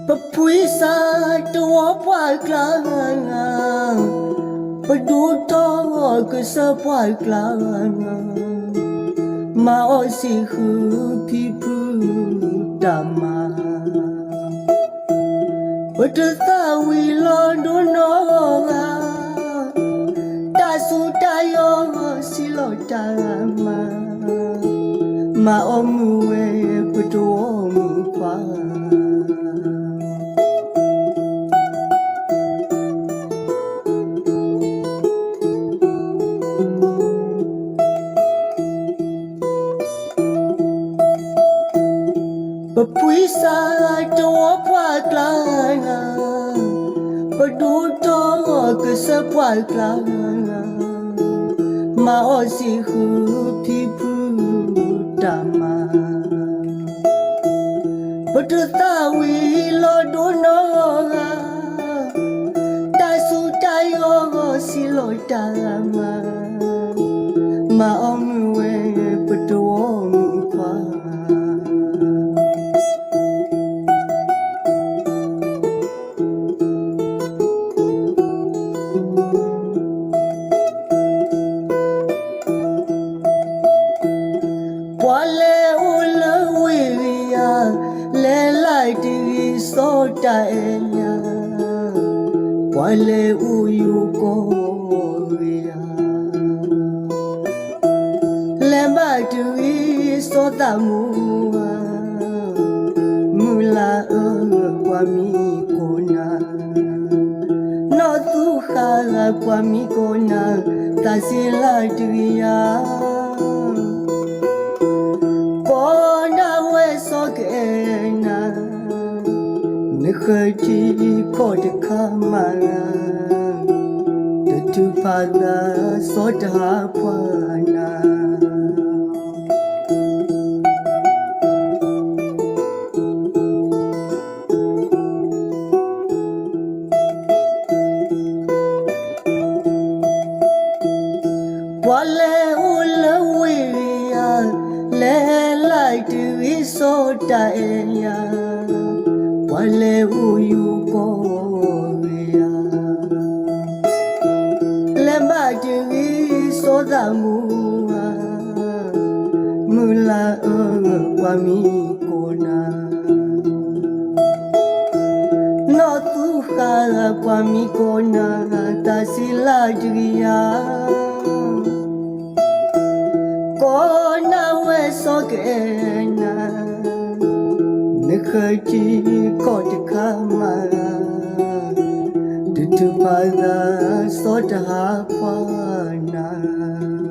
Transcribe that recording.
ပဖှံစးတဝီပှၢ်ကျါ, ပဒိၣ်ထီၣ်ကစၢၢ်ပှၢ်ကျါ, မၤအီၣ်စံးဃုဖံဖုတၢ်မၤ, ပတသၣ်ဝံၤလီၤဒိနီၢ်ဂၤ, တၢ်ဆူးတၢ်ယီၤစံးလီၤတၢ်မၤ, မၤအီၣ်မုာ်ဝဲပတဝီမုၣ်ခွါ ပဖှံစးတဝီပှၢ်ကျါ, ပဒိၣ်ထီၣ်ကစၢၢ်ပှၢ်ကျါ, မၤအီၣ်စံးဃုဖံဖုတၢ်မၤ, ပတသၣ်ဝံၤလီၤဒိနီၢ်ဂၤ, တၢ်ဆူးတၢ်ယီၤစံးလီၤတၢ်မၤ, မၤအီၣ်မုာ်ဝဲပတဝီမုၣ်ခွါ ပှၤလဲၤအိၣ်လၢဝ့ၢ်ဂ့ၤယၤ, လဲၤလၢ်တဂ့ၤစီတၢ်အဲၣ်ညါ, ပှၤလဲၤအိၣ်ယိၤကီၢ်ဂ့ၤယၤ လဲၤဘၣ်တဂ့ၤစီသးမူဧါ, မုၢ်လၢ်အၢပှၤမံကီၢ်နၤ, နီၢ်သူၣ်ဃၢ်ပှၤမံကီၢ်နၤ, သးစ့လၢ်တဂ့ၤယၤ ကီးနၢ်ဝဲစီၤကအဲၣ်နၤ, နဃၢၤထံကီၢ်တခါမး, တထုးဖးသးစီၤတဟးပှၢ်နၤ ပှၤလဲၤအိၣ်လၢဝ့ၢ်ဂ့ၤယၤ, လဲၤလၢ်တဂ့ၤစီတၢ်အဲၣ်ယၤ, ပှၤလဲၤအိၣ်ယိၤကီၢ်ဂ့ၤယၤ လဲၤဘၣ်တဂ့ၤစီသးမူဧါ, မုၢ်လၢ်အၢပှၤမံကီၢ်နၤ, နီၢ်သူၣ်ဃၢ်ပှၤမံကီၢ်နၤ, သးစ့လၢ်တဂ့ၤယၤ ကီးနၢ်ဝဲစီၤကအဲၣ်နၤ, နဃၢၤထံကီၢ်တခါမး, တထုးဖးသးစီၤတဟးပှၢ်နၤ